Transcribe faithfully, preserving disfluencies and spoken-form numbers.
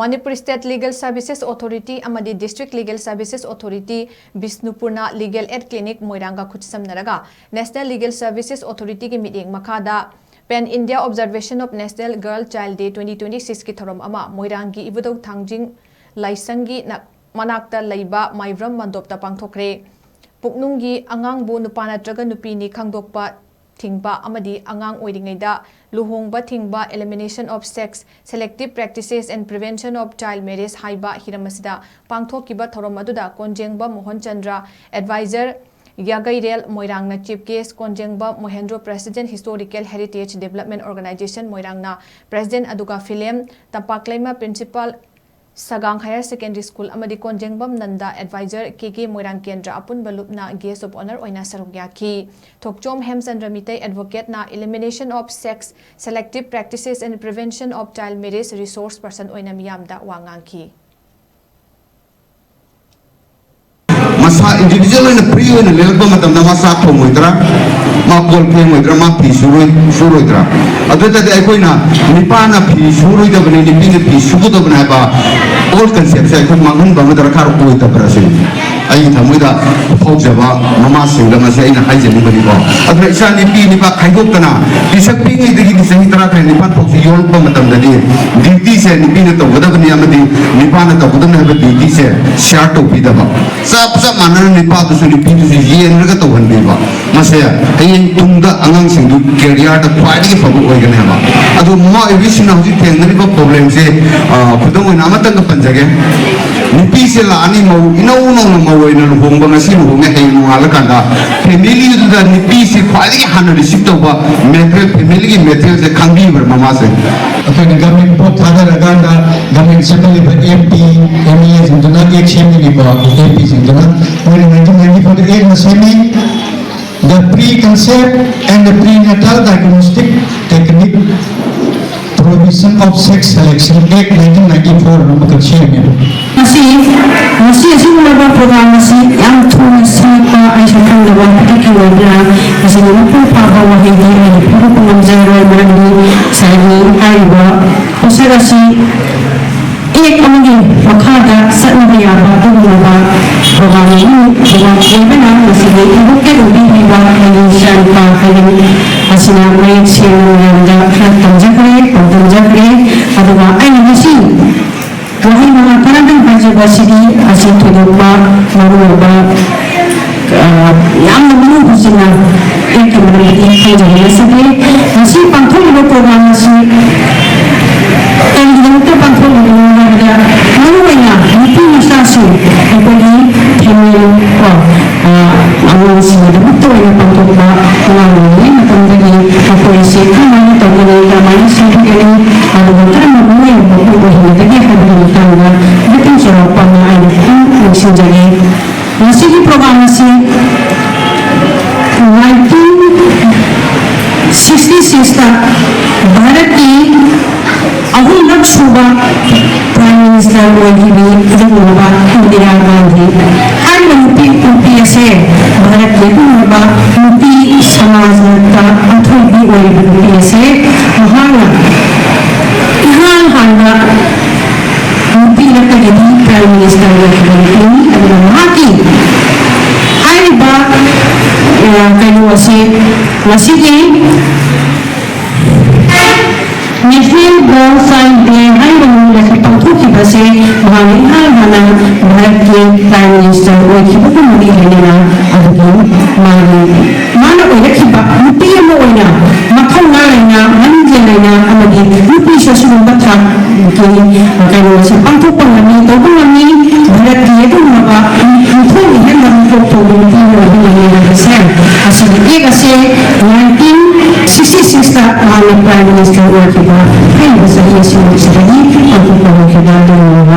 Manipur State Legal Services Authority ꯑꯃꯗꯤ District Legal Services Authority ꯕꯤꯁꯅꯨꯄꯨꯔꯅ Legal Aid Clinic ꯃꯣꯏꯔꯥꯡꯒ ꯈꯨꯠꯁꯝꯅꯔꯒ National Legal Services Authorityꯒꯤ ꯃꯤꯠꯌꯦꯡ ꯃꯈꯥꯗ Pan India Observation of National Girl Child Day twenty twenty-sixꯀꯤ ꯊꯧꯔꯝ ꯑꯃ ꯃꯣꯏꯔꯥꯡꯒꯤ ꯏꯕꯨꯙꯧ ꯊꯥꯡꯖꯤꯡ ꯂꯥꯏꯁꯪꯒꯤ ꯅ-, ꯃꯅꯥꯛꯇ ꯂꯩꯕ ꯃꯥꯏꯕ꯭ꯔꯝ ꯃꯟꯗꯣꯞꯇ ꯄꯥꯡꯊꯣꯛꯈ꯭ꯔꯦ꯫ ꯄꯨꯛꯅꯨꯡꯒꯤ ꯑꯉꯥꯡꯕꯨ ꯅꯨꯄꯥ ꯅꯠꯇ꯭ꯔꯒ ꯅꯨꯄꯤꯅꯤ ꯈꯪꯗꯣꯛꯄ ꯊꯤꯡꯕ ꯑꯃꯗꯤ ꯑꯉꯥꯡ ꯑꯣꯏꯔꯤꯉꯩꯗ ꯂꯨꯍꯣꯡꯕ ꯊꯤꯡꯕ, Elimination of Sex Selective Practices and Prevention of Child Marriage ꯍꯥꯏꯕ ꯍꯤꯔꯝ ꯑꯁꯤꯗ ꯄꯥꯡꯊꯣꯛꯈꯤꯕ ꯊꯧꯔꯝ ꯑꯗꯨꯗ ꯀꯣꯟꯖꯦꯡꯕ ꯃꯣꯍꯟ ꯆꯟꯗ꯭ꯔ, Advisor, ꯌꯥꯒꯩꯔꯦꯜ ꯃꯣꯏꯔꯥꯡꯅ Chief Guest, Konjengba Mohendro, President, Historical Heritage Development Organization ꯃꯣꯏꯔꯥꯡꯅ President, ꯑꯗꯨꯒ Philem Tampakleima, Principal, Sagang Higher Secondary School ꯑꯃꯗꯤ ꯀꯣꯟꯖꯦꯡꯕꯝ ꯅꯟꯗ, Advisor, ꯀꯦ ꯀꯦ ꯃꯣꯏꯔꯥꯡ ꯀꯦꯟꯗ꯭ꯔ ꯑꯄꯨꯟꯕ ꯂꯨꯞꯅ Guest of Honour ꯑꯣꯏꯅ ꯁꯔꯨꯛ ꯌꯥꯈꯤ꯫ ꯊꯣꯛꯆꯣꯝ ꯍꯦꯝꯆꯟꯗ꯭ꯔ Meitei Advocateꯅ Elimination of Sex Selective Practices and Prevention of Child Marriage Resource Person ꯑꯣꯏꯅ ꯃꯤꯌꯥꯝꯗ ꯋꯥ ꯉꯥꯡꯈꯤ꯫ ꯃꯁꯥ individual ꯑꯣꯏꯅ free ꯑꯣꯏꯅ ꯂꯦꯜꯂꯛꯄ ꯃꯇꯝꯗ ꯃꯥ ꯆꯥꯛ ꯊꯣꯡꯉꯣꯏꯗ꯭ꯔꯥ, ꯃꯥ ꯀꯣꯜ ꯐꯦꯡꯉꯣꯏꯗ꯭ꯔꯥ, ꯃꯥ ꯐꯤ ꯁꯨꯔꯣꯏ ꯁꯨꯔꯣꯏꯗ꯭ꯔꯥ? ꯑꯗꯨ ꯑꯣꯏꯇꯥꯔꯗꯤ ꯑꯩꯈꯣꯏꯅ ꯅꯨꯄꯥꯅ ꯐꯤ ꯁꯨꯔꯣꯏꯗꯕꯅꯤ, ꯅꯨꯄꯤꯅ ꯐꯤ ꯁꯨꯒꯗꯕꯅꯤ ꯍꯥꯏꯕ old conceptꯁꯦ ꯑꯩꯈꯣꯏ ꯃꯥꯡꯍꯟꯕ ꯑꯃ ꯗꯔꯀꯥꯔ ꯑꯣꯏꯗꯕ꯭ꯔꯥ ꯁꯤꯅꯤ ꯑꯩꯒꯤ ꯊꯃꯣꯏꯗ ꯐꯥꯎꯖꯕ ꯃꯃꯥꯁꯤꯡꯗ ꯃꯁꯤ ꯑꯩꯅ ꯍꯥꯏꯖꯅꯤꯡꯕꯅꯤꯀꯣ꯫ ꯑꯗꯨꯅ ꯏꯆꯥ ꯅꯨꯄꯤ ꯅꯨꯄꯥ ꯈꯥꯏꯗꯣꯛꯇꯅ ꯄꯤꯁꯛ ꯄꯤꯛꯉꯩꯗꯒꯤꯗꯤ ꯆꯍꯤ ꯇꯔꯥ ꯇꯔꯦꯠ ꯅꯤꯄꯥꯟ ꯐꯥꯎꯁꯤ ꯌꯣꯜꯂꯛꯄ ꯃꯇꯝꯗꯗꯤ dutyꯁꯦ ꯅꯨꯄꯤꯅ ꯇꯧꯒꯗꯕꯅꯤ ꯑꯃꯗꯤ ꯅꯨꯄꯥꯅ ꯇꯧꯒꯗꯕꯅꯤ ꯍꯥꯏꯕ dutyꯁꯦ share ꯇꯧꯕꯤꯗꯕ, ꯆꯞ ꯆꯞ ꯃꯥꯟꯅꯅ ꯅꯨꯄꯥꯗꯨꯁꯨ ꯅꯨꯄꯤꯗꯨꯁꯨ ꯌꯦꯟꯅꯔꯒ ꯇꯧꯍꯟꯕꯤꯕ, ꯃꯁꯦ ꯍꯌꯦꯡ ꯇꯨꯡꯗ ꯑꯉꯥꯡꯁꯤꯡꯗꯨ careerꯗ ꯈ꯭ꯋꯥꯏꯗꯒꯤ ꯐꯕ ꯑꯣꯏꯒꯅꯤ ꯍꯥꯏꯕ꯫ ꯑꯗꯨ ꯃꯃꯥ ꯑꯣꯏꯕꯤꯁꯤꯡꯅ ꯍꯧꯖꯤꯛ ꯊꯦꯡꯅꯔꯤꯕ problemꯁꯦ, ꯑ, ꯈꯨꯗꯝ ꯑꯣꯏꯅ ꯑꯃꯇꯪꯒ ꯄꯟꯖꯒꯦ꯫ ꯅꯨꯄꯤꯁꯦ ꯂꯥꯛꯑꯅꯤ, ꯃꯧ ꯏꯅꯧ ꯅꯧꯅ ꯃꯧ ꯑꯣꯏꯅ ꯂꯨꯍꯣꯡꯕ, ꯉꯁꯤ ꯂꯨꯍꯣꯡꯉꯦ, ꯍꯌꯦꯡ ꯅꯣꯡꯉꯥꯜꯂꯀꯥꯟꯗ familyꯗꯨꯗ ꯅꯨꯄꯤꯁꯦ ꯈ꯭ꯋꯥꯏꯗꯒꯤ ꯍꯥꯟꯅ receive ꯇꯧꯕ material, familyꯒꯤ materialꯁꯦ ꯈꯪꯕꯤꯕ꯭ꯔꯥ ꯃꯃꯥꯁꯦ? ꯑꯩꯈꯣꯏꯅ government post ꯊꯥꯗꯔꯀꯥꯟꯗ government ꯁꯦꯝꯒꯠꯂꯤꯕ MP, MLAꯁꯤꯡꯗꯨꯅ act ꯁꯦꯝꯃꯤꯅꯤꯀꯣ, MPꯁꯤꯡꯗꯨꯅ ꯃꯣꯏꯅ nineteen ninety fourꯗ actꯅ ꯁꯦꯝꯃꯤ꯫ The Preconceived and the Prenatal Diagnostic Technique Prohibition of Sex Selection Act nineteen ninety four ꯑꯃꯈꯛ ꯁꯦꯝꯃꯦꯕ꯫ ꯉꯁꯤ ꯉꯁꯤ ꯑꯁꯤꯒꯨꯝꯂꯕ program ꯑꯁꯤ ꯌꯥꯝ ꯊꯨꯅ ꯁꯤꯜꯂꯛꯄ ꯑꯩꯁꯨ ꯈꯪꯗꯕ ꯈꯨꯗꯛꯀꯤ ꯑꯣꯏꯕꯅ ꯃꯁꯤꯒꯤ ꯃꯄꯨꯡ ꯐꯥꯕ ꯋꯥꯍꯩꯗꯤ ꯑꯩꯅ ꯐꯣꯡꯗꯣꯛꯄ ꯉꯝꯖꯔꯔꯣꯏ꯫ ꯃꯔꯝꯗꯤ ꯉꯁꯥꯏꯒꯤ ꯍꯥꯏꯔꯤꯕ ꯄꯣꯠꯁꯛ ꯑꯁꯤ ꯃꯌꯦꯛ ꯑꯃꯒꯤ ꯃꯈꯥꯗ ꯆꯠꯅꯕ ꯌꯥꯕ ꯑꯗꯨꯒꯨꯝꯂꯕ ꯄ꯭ꯔꯣꯒ꯭ꯔꯥꯝ ꯑꯃꯅꯤ꯫ ꯄ꯭ꯔꯣꯒ꯭ꯔꯥꯝ ꯑꯣꯏꯕꯅ ꯃꯁꯤꯒꯤ ꯏꯕꯨꯛꯇ ꯂꯧꯕꯤꯔꯤꯕ ꯑꯩꯒꯤ ꯏꯆꯥꯅꯨꯄꯥ ꯍꯥꯏꯕꯅꯤ꯫ ꯑꯁꯤꯅ ꯃꯌꯦꯛ ꯁꯦꯡꯅ ꯃꯌꯥꯝꯗ ꯈꯔ ꯇꯝꯖꯈ꯭ꯔꯦ, ꯄꯥꯎꯗꯝꯖꯈ꯭ꯔꯦ꯫ ꯑꯗꯨꯒ ꯑꯩꯅ ꯉꯁꯤ ꯋꯥꯍꯩ ꯃꯉꯥ ꯇꯔꯥꯗꯪ ꯍꯥꯏꯖꯕ ꯑꯁꯤꯗꯤ ꯑꯁꯤ ꯊꯣꯏꯗꯣꯛꯄ ꯃꯔꯨꯑꯣꯏꯕ ꯑ, ꯌꯥꯝꯅ ꯃꯔꯨ ꯍꯧꯖꯤꯟꯅ ꯑꯩꯒꯤ ꯃꯔꯝꯗꯗꯤ ꯈꯪꯖꯍꯟꯖꯒꯦ꯫ ꯉꯁꯤ ꯄꯥꯡꯊꯣꯛꯂꯤꯕ ꯄ꯭ꯔꯣꯒ꯭ꯔꯥꯝ ꯑꯁꯤ ꯀꯔꯤꯒꯤꯗꯃꯛꯇ ꯄꯥꯡꯊꯣꯛꯂꯤꯕꯅꯣ ꯍꯥꯏꯕꯗ, ꯃꯔꯨꯑꯣꯏꯅ ꯅꯨꯄꯤ ꯃꯆꯥꯁꯤꯡ ꯑꯩꯈꯣꯏꯒꯤ ꯐꯦꯃꯤꯂꯤ ꯀꯣ, ꯑ, ꯑꯉꯥꯡꯁꯤꯡꯒꯤꯗꯃꯛꯇ ꯑꯣꯏꯅ ꯄꯥꯡꯊꯣꯛꯄ ꯑꯉꯥꯡ ꯑꯣꯏꯔꯤꯉꯩ ꯃꯇꯝꯗꯒꯤ ꯃꯈꯣꯏꯁꯦ ꯀꯔꯝꯍꯥꯏꯅ ꯇꯧꯒꯅꯤ, ꯀꯔꯝꯍꯥꯏꯅ ꯁꯦꯝꯕꯤꯒꯅꯤ, ꯑꯗꯨꯒ ꯀꯔꯝꯕ ꯃꯤꯑꯣꯏ ꯑꯃ ꯑꯣꯏꯍꯟꯒꯗꯒꯦ ꯍꯥꯏꯕꯒꯤ ꯃꯇꯥꯡꯗ ꯃꯇꯦꯡ ꯆꯥꯎꯔꯥꯛꯄ ꯑꯃ ꯑꯩꯅ ꯈꯤꯇꯪ ꯅꯤꯡꯁꯤꯡꯖꯒꯦ꯫ ꯉꯁꯤꯒꯤ ꯄ꯭ꯔꯣꯒ꯭ꯔꯥꯝ ꯑꯁꯤ ꯅꯥꯏꯟꯇꯤꯟ ꯁꯤꯛꯁꯇꯤ ꯁꯤꯛꯁꯇ ꯚꯥꯔꯠꯀꯤ ꯑꯍꯨꯝꯂꯛ ꯁꯨꯕ ꯄ꯭ꯔꯥꯏꯝ ꯃꯤꯅꯤꯁꯇꯔ ꯑꯣꯏꯈꯤꯕꯤ ꯑꯗꯨꯒꯨꯝꯂꯕ ꯏꯟꯗꯤꯔꯥ ꯒꯥꯟꯙꯤ ꯍꯥꯏꯔꯤꯕ ꯅꯨꯄꯤ, ꯅꯨꯄꯤ ꯑꯁꯦ ꯚꯥꯔꯠꯀꯤ ꯑꯗꯨꯒꯨꯝꯂꯕ ꯅꯨꯄꯤ ꯁꯃꯥꯖꯇ ꯑꯊꯣꯏꯕꯤ ꯑꯣꯏꯔꯤꯕ ꯅꯨꯄꯤ ꯑꯁꯦ ꯃꯍꯥꯛꯅ ꯏꯍꯥꯟ ꯍꯥꯟꯕ ꯅꯨꯄꯤ ꯅꯠꯇ꯭ꯔꯒꯗꯤ ꯄ꯭ꯔꯥꯏꯝ ꯃꯤꯅꯤꯁꯇꯔ ꯑꯣꯏꯈꯤꯕ ꯅꯨꯄꯤꯅꯤ꯫ ꯑꯗꯨꯒ ꯃꯍꯥꯛꯀꯤ ꯍꯥꯏꯔꯤꯕ, ꯑ, ꯀꯩꯅꯣ ꯑꯁꯤ ꯉꯁꯤꯒꯤ National Girl Child Day ꯍꯥꯏꯔꯤꯕ ꯅꯨꯃꯤꯠ ꯑꯁꯤ ꯄꯥꯡꯊꯣꯛꯈꯤꯕꯁꯦ ꯃꯍꯥꯛꯅ ꯏꯍꯥꯟ ꯍꯥꯟꯅ ꯚꯥꯔꯠꯀꯤ ꯄ꯭ꯔꯥꯏꯝ ꯃꯤꯅꯤꯁꯇꯔ ꯑꯣꯏꯈꯤꯕꯒ ꯃꯔꯤ ꯂꯩꯅꯅ ꯑꯗꯨꯒꯤ ꯃꯥꯒꯤ ꯃꯥꯅ ꯑꯣꯏꯔꯛꯈꯤꯕ ꯅꯨꯄꯤ ꯑꯃ ꯑꯣꯏꯅ ꯃꯊꯧꯅꯥ ꯂꯩꯅ, ꯃꯅꯤꯡꯖꯦꯜ ꯂꯩꯅ ꯑꯃꯗꯤ ꯅꯨꯄꯤꯁꯨ ꯑꯁꯤꯒꯨꯝꯕ ꯊꯥꯛꯀꯤ ꯀꯩꯅꯣꯁꯦ ꯄꯥꯡꯊꯣꯛꯄ ꯉꯝꯃꯤ, ꯇꯧꯕ ꯉꯝꯃꯤ꯫ ꯚꯥꯔꯠꯀꯤ ꯑꯗꯨꯒꯨꯝꯂꯕ ꯃꯤꯊꯣꯏ ꯃꯤꯍꯦꯟꯕ ꯃꯤꯀꯣꯛ ꯊꯣꯛꯄ ꯅꯨꯄꯤ ꯑꯃ ꯑꯣꯏꯕ ꯉꯝꯃꯤ ꯍꯥꯏꯕꯁꯦ ꯑꯁꯤꯒꯤ ꯑꯦꯛ ꯑꯁꯦ ꯅꯥꯏꯟꯇꯤꯟ ꯁꯤꯛꯁꯇꯤ ꯁꯤꯛꯁꯇ ꯃꯍꯥꯛꯅ ꯄ꯭ꯔꯥꯏꯝ ꯃꯤꯅꯤꯁꯇꯔ ꯑꯣꯏꯈꯤꯕ ꯍꯥꯏꯔꯤꯕ ꯆꯍꯤ ꯑꯁꯤꯗꯒꯤ ꯄꯥꯡꯊꯣꯛꯄ ꯍꯧꯈꯤꯕ ꯑꯗꯨꯒꯨꯝꯂꯕ